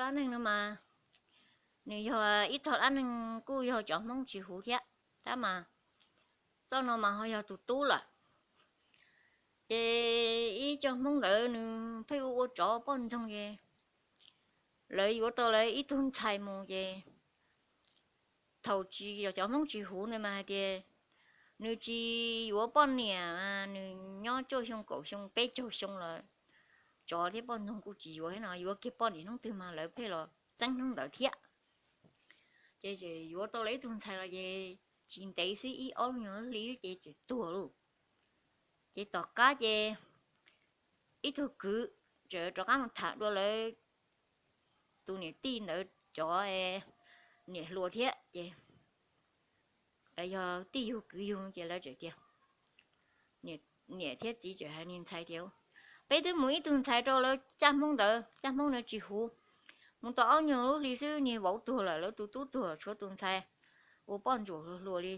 Dab neeg no mas nws yog ib txog dab neeg kuj yog cov Hmoob tsis huv thiab, tab mas txoj no mas ho yog tus tub lawm. Ces ib co Hmoob ntawd nws pheej ua ua tsov poj ntxoog ces lawv yuav tau lawv ib tug ntxhais mus ces thaum tsis yog cov Hmoob tsis huv ntawd mas hais tias nws tsis yuav poj niam, nws nyob cuaj xyoo kaum xyoo peb caug xyoo lawm, tsov thiab poj ntxoog kuj tsis yuav thiab no, yuav kiag poj niam hnub twg mas lawv pheej los txeeb hnub ntawd thiab. Ces yuav tau lawv ib tug ntxhais los ces tsis ntev xwb ib ob nyuag hli ces txawm tuag lauj. Ces tom qab ces ib tug kwv txawm rov qab mus tham dua lawv tus niam tij ntawd cov niam hluas thiab ces yog tij yug kwv yug ces lawv txawm tias, niam thiab txiv txawm hais niag ntxhais tias, peb twb mus ib tug ntxhais rau lawv caj Hmoob ntawd, caj Hmoob ntawd tsis huv, mus tau ob nyuag lub hli xwb niag vauv tuag lawm, lawv tus tub tuag tshuav tus ntxhais ua poj ntsuam hluas hluas li.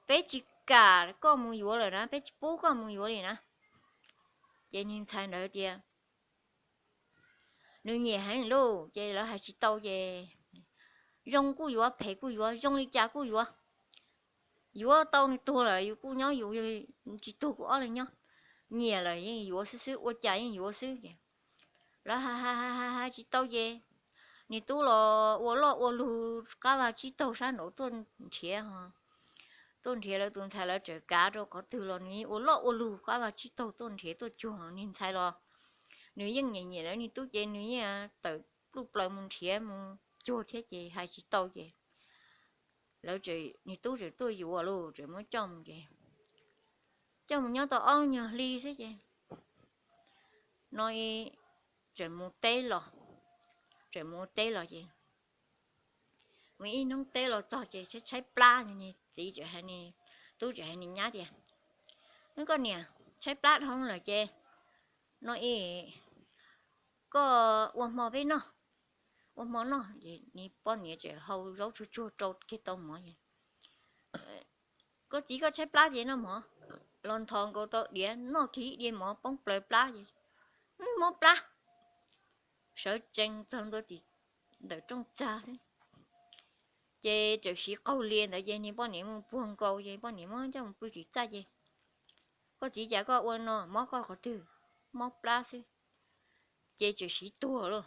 Peb tsis kam koj mus yuav lawm na, peb tsis pub koj mus yuav li na. Ces niag ntxhais ntawd tias nws nyiam heev lauj, ces lawv hais tsis tau ces zoo kuj yuav, phem kuj yuav, zoo li cas kuj yuav. Yuav tau nws tuag lawm yus kuj nyob, yus tsis tuag kuj ob leeg nyob. Nyiam lawm yeej yuav xwb xwb, ua cas yeej yuav xwb ces lawv hais hais hais tsis tau ces niag tub los ua loj ua lug qab vaj tsib taug sab nraud tuaj nrhiav, tuaj nrhiav lawv tus ntxhais, lawv txawm kav rau qhov twg los nws yeej ua loj ua lug qab vaj tsib taug tuaj nrhiav tuaj cuag niag ntxhais los nws yeej nyiam nyiam lawv niag tub ces nws yeej tawm pluj plaws mus nrhiav mus cuag thiab ces hais tsis tau ces lawv, niag tub txawm tuaj yuav lauj, txawm muab coj mus ces coj mus nyob tau ob nyuag hli xwb ces no txawm mus teb los, txawm mus ua teb los ces mus ib hnub teb los txog ces tshaib tshaib plab, txiv txawm hais, tub txawm hais niag nyab tias, koj niam, tshaib plab dhau lawm ces no koj ua hmo peb noj, ua hmo noj. Nws poj niam txawm hau zaub tsuag tsuag rau kiag tau mov ces, koj txiv koj tshaib plab ces noj mov. Los nthos nkaus tau diav noj kiag ib diav mov poob plaws plab ces mob plab, sawv tsees txog ntua tim ntawm rooj txag thiab. Ces txawm siv qaug lias ntawd ces niag poj niam mus puag nkaus ces poj niam muab coj mus pw tim txaj ces, koj txiv cas koj ua no, mob koj qhov twg? Mob plab xwb. Ces txawm siv tuag lauj.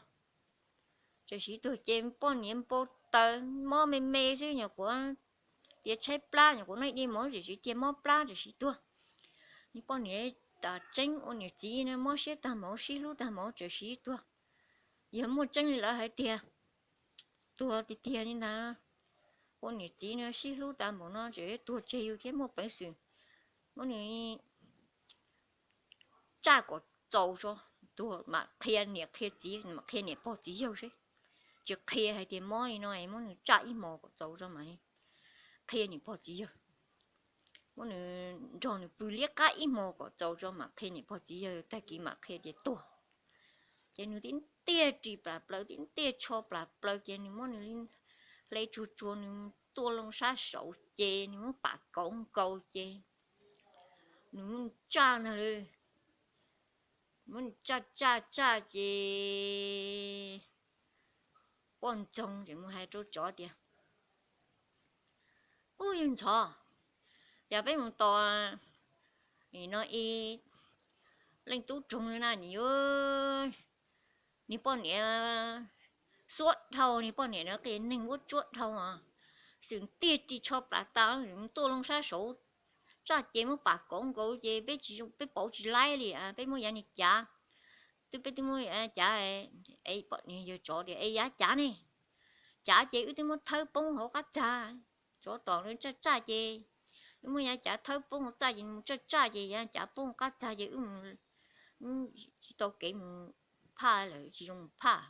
Txawm siv tuag ces poj niam npau taws mob me me xwb, nyuam qhuav tias tshaib plab, nyuam qhuav noj ib diav mov txawm siv tiag mob plab txawm siv tuag. Niag poj niam tas tseeb ua niam txiv no mob siab tag npaum, sib hlub tag npaum txawm siv tuag. Yog muaj tseeb li lawv hais tiag, tuag tiag tiag li ntag, ua niam txiv no sib hlub tag npaum no txawm tuag tseg yus thiab muaj peev xwm muab nws tsaj kom txaus tso, tuag mam qhia niam qhia txiv, mam qhia niam pog txiv yawg seb. Tsis qhia hais tias mob li no es muab nws tsaj ib hmos kom txaus tso mam qhia niam pog txiv yawg. Muab nws nrog nws pw liab qab ib hmos kom txaus tso mam qhia niam pog txiv yawg, tag kis mam qhia tias tuag. Ces nws tib ntiag ris plas plaws, tib ntiag tsho plas plaws ces nws muab nws hle tsuag tsuag, nws tuaj loo sab saud ces nws muab pam kauv nkaus ces nws muab nws tsaj ntag lauj. Muab nws tsaj tsaj tsaj ces poj ntxoog ces mus hais rau tsov tias, ub yawg ntxhov, yog peb mus tos no ib leej tub roog na, nws yuav, niag poj niam xuab dhau, niag poj niam no qias neeg vuab tsuab dhau, xwm tiag ris tsho plas tas, tuaj loo sab saud tsaj ces muab pam kauv nkaus ces peb tsis, peb pauv tsis laib li, peb muab yav ni cav, twb peb twb muab cav, yawg tsov tias es yav cav ne, cav ces wb twb muab thawb poob hauv qab txag, tsov tom no tsaj tsaj ces wb muab yav cav thawb poob hauv txaj ces mus tsaj tsaj ces yav cav poob qab txag ces wb tsis tau kev mus phaj lawm, tsis zoo mus phaj.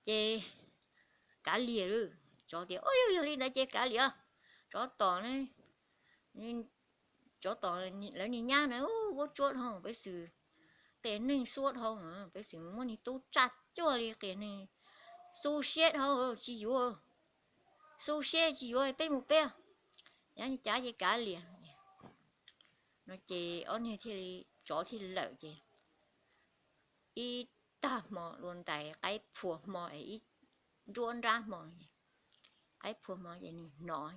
Ces kav liam lauj, tsov tias, ub yog li ntawd ces kav liam. Tsov tom, tsov tom lawv niag nyab na, vuab tsuab dhau, peb xwm qias neeg xuab dhau, peb xwm muab niag tub tsaj cuag li qias neeg, xu siab dhau, tsis yuav, xu siab tsis yuav, peb mus peb, yav ni cav ces kav liam. No ces ob niag thiaj li, tsov thiaj lawm ces ib tag hmo dua ntais qaib phua hmo es ib nruab nrab hmo, qaib phua hmo ces nws hnov,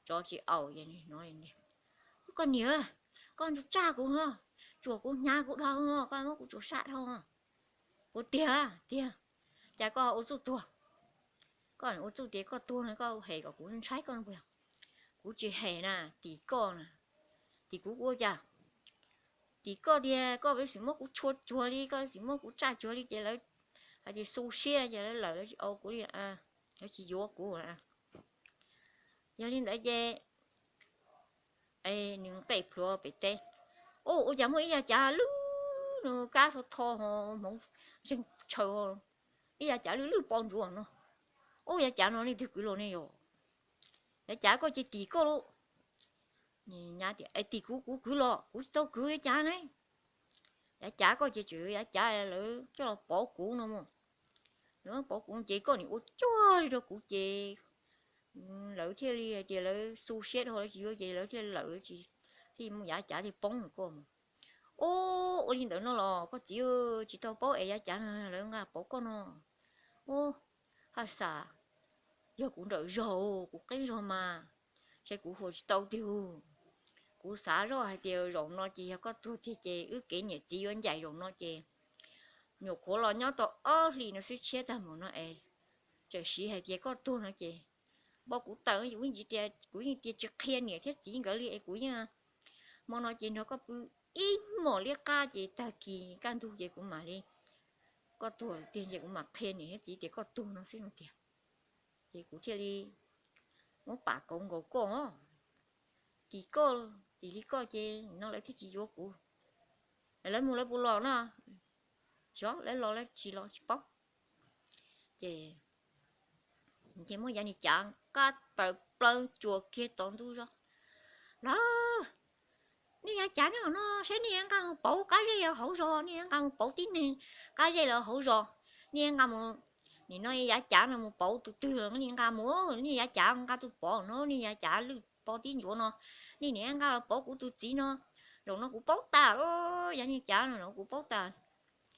tsov tsis aus ces nws hnov, Koj niam, koj tsuas tsaj kuv, tsuas kuv hnyav kuv dhau, koj muab kuv tsuas sab dhau. Kuv tiag tiag, cas koj ua txuj tuag? Koj ua txuj tias koj tuag no koj hem kom kuv ntshai koj no puas yog? Kuv tsis hem na, tim koj na. Tim kuv kuv ua cas? Tim koj tias koj peb xim muab kuv tshua cuag li, koj xim muab kuv tsaj cuag li ces lawv hais tias xu siab ces lawv lawm, lawv tsis au kuv li, lawv tsis yuav kuv. Yog li ntawd ces nws nqes plhuav pem teb. Ua, ua cas muaj ib yav cav lwj, nws kab tho tho, hmoov zeeg tshaw, ib yav cav lwj lwj pov ntsuav no. Ua, yav cav no leej twg kwv los ne yom? Yav cav koj ces tim koj lauj. Tim kuv, kuv kwv los, kuv tsis tau kwv yav cav ne. Yav cav koj ces tseem yav cav lawv coj los pov kuv no mas. Lawv pov kuv ces koj nim ua cuag li rau kuv ces lawv thiaj li hais tias lawv xu siab dhau lawv tsis yuav ces lawv thiaj lawm, tsis, thiaj muaj yav cav thiaj poob koj mas. Ua, ua li ntawd no los koj txiv, tsis tau paub es yav cav no lawv nqa pauv koj no. Ua, haj xav, yog kuv nrawm zog, kuv qeeb zog mas, ntshe kuv huas tsis tau tiag. Kuv xav zoj hais tias zaum no ces yog koj tuag tiag ces wb kev niam txiv yuav ncaim zaum no ces nyuam qhuav los nyob tau ob hlis no xwb tshiab tag mus no es txawm siv hais tias koj tuag no ces npau kuv tawm, kuv yeej tias tsis qhia niam thiab txiv nkawd li es kuv yeej, hmo no ces nrog koj pw ib hmos liab qab ces tag kis kaj ntug ces kuv mam li, koj tuag tiag ces kuv mam qhia niam thiab txiv tias koj tuag no xwb no tiag. Ces kuv thiaj li muab pam kauv nkaus koj, tim koj, tim li koj ces no lawv thiaj tsis yuav kuv. Lawv mus lawv puas los no, xyov lawv los lawv tsis los tsis paub. Ces ces muab yav niag cav nqa tawm plaws tsuas kiag tod ntub zog. Los, nej yav cav no no saib nej nqa mus pauv qab zej los hauv zos, nej nqa mus pauv tib neeg qab zej los hauv zos, nej nqa mus, nim no yav cav no mus pauv tus twg los nej nqa mus, nej yav cav nqa tus pov no, nej yav cav lwj pov tib ntsuav no, nej nim nqa los pauv kuv tus txiv no, zaum no kuv paub tas, yav niag cav no kuv paub tas.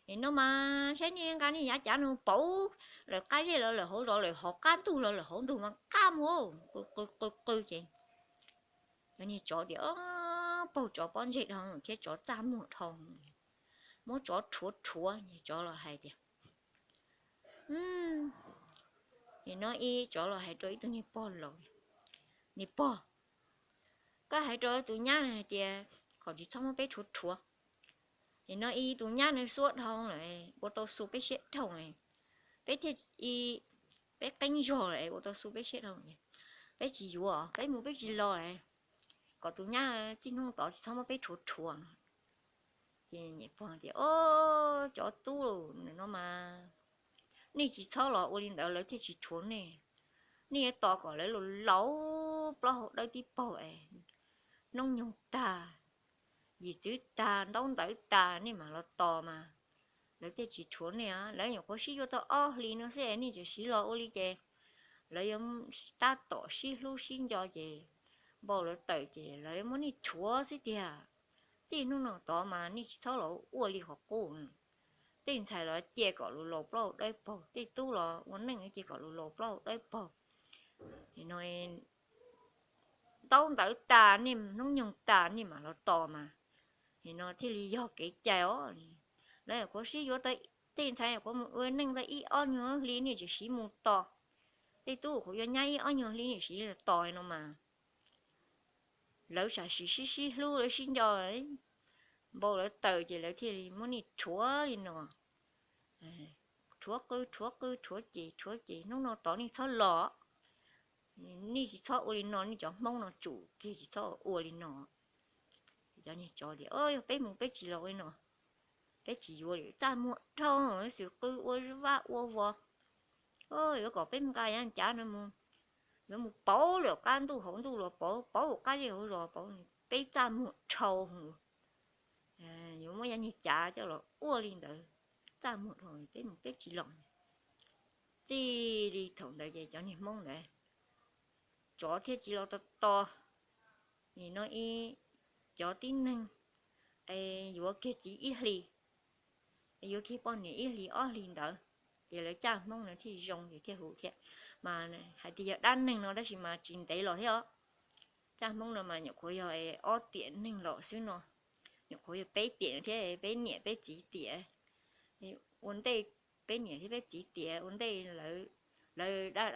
Nim no mas saib nej nqa nej yav cav no pauv lawm qab zej los lawm hauv zos, lawm hauv qab ntug los lawm hauv ntug mas nqa mus, qw qw qw ces cov niag tsov tias, paug tsov pob ntseg dhau thiab tsov txaj muag dhau, muab tsov rhuav rhuav, tsov los hais tias, nim no ib tsov los hais rau ib tug niag pog laus, niag pog, koj hais rau tus nyab no hais tias kom tsis txhob muab peb rhuav rhuav. Nim no ib tus nyab no xuab dhau lawm, ua tau xu peb siab dhau, peb thiaj, peb qeeb zog lawm ua tau xu peb siab dhau, peb tsis yuav, peb mus peb tsis los, kom tus nyab txij hnub tod tsis txhob muab peb rhuav rhuav no. Ces niam pog tias, o, cov tub no mas, nej tsis txhob los ua li ntawd lawv thiaj tsis rhuav nej. Nej yuav tos kom lawv laus laus plaub hau dawb tib paug es hnub nyoog tag, yim txwv tag, ntaub ntawv tag nej mam los tos mas lawv thiaj tsis rhuav nej. Lawv nyuam qhuav sib yuav tau ob hlis no xwb es nej tseem siv los ua li ces lawv yuav tab tom sib hlub sib nco ces npau lawv tawm ces lawv yuav muab nej rhuav xwb tiag. Txij hnub no tod mas nej tsis txhob los ua li qhov qub. Tej ntxhais los cia kom laus laus plaub hau dawb paug, tej tub los ua neej cia kom laus laus plaub hau dawb paug. Ntaub ntawv tas nej hnub nyoog tas nej mam los tos mas, no thiaj li yog kev cai os. Lawv nyuam qhuav sib yuav tau, tej ntxhais nyuam qhuav mus ua neej tau ib ob nyuag hli nej tseem siv mus tos, tej tub qhuav yuav nyab ib ob nyuag hli nej siv tos no mas lawv sam sim sib sib hlub lawv sib nco, npau lawv tawm ces lawv thiaj li muab nej rhuav li no. Rhuav qw rhuav qw rhuav ces rhuav ces hnub no tod nej txhob los, nej tsis txhob ua li no, nej cov Hmoob no tsum kiag tsis txhob ua li no. Cov niag tsov tias, yog peb mus peb tsis los ua li no, peb tsis yuav li, txaj muag dhau, xwm qw ua vaj ua vos. Yuav kom peb nqa yav cav no mus, yuav mus pauv lawm qab ntuj hauv ntuj los pauv, pauv qab zej hauv zos pauv, peb txaj muag dhau. Yuav muab yav niag cav coj los ua li ntawd, txaj muag dhau, peb mus peb tsis los. Txij li thaum ntawd ces cov niag Hmoob ntawd tsov thiaj tsis los tos tos. Nim no ib cov tib neeg es yuav kiag txiv ib hlis, Yuav kiag poj niam ib hlis ob hlis ntawd, ces lawv caj Hmoob no thiaj zoo ces thiaj huv thiab. Mas hais tias yog dab neeg no tab sis mas tsis ntev los thiab os. Caj Hmoob no mas nyuam qhuav yog ob tiam neeg los xwb no, nyuam qhuav yog peb tiam thiab peb niam peb txiv tiam. Ua ntej peb niam thiab peb txiv tiam ua ntej, lawv zaj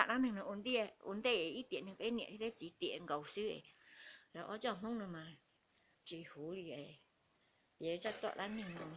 dab neeg no ua ntej ib tiam neeg peb niam thiab peb txiv tiam nkaus xwb. Lawv ob caj Hmoob no mas tsis huv li. Ces zaj tom dab neeg no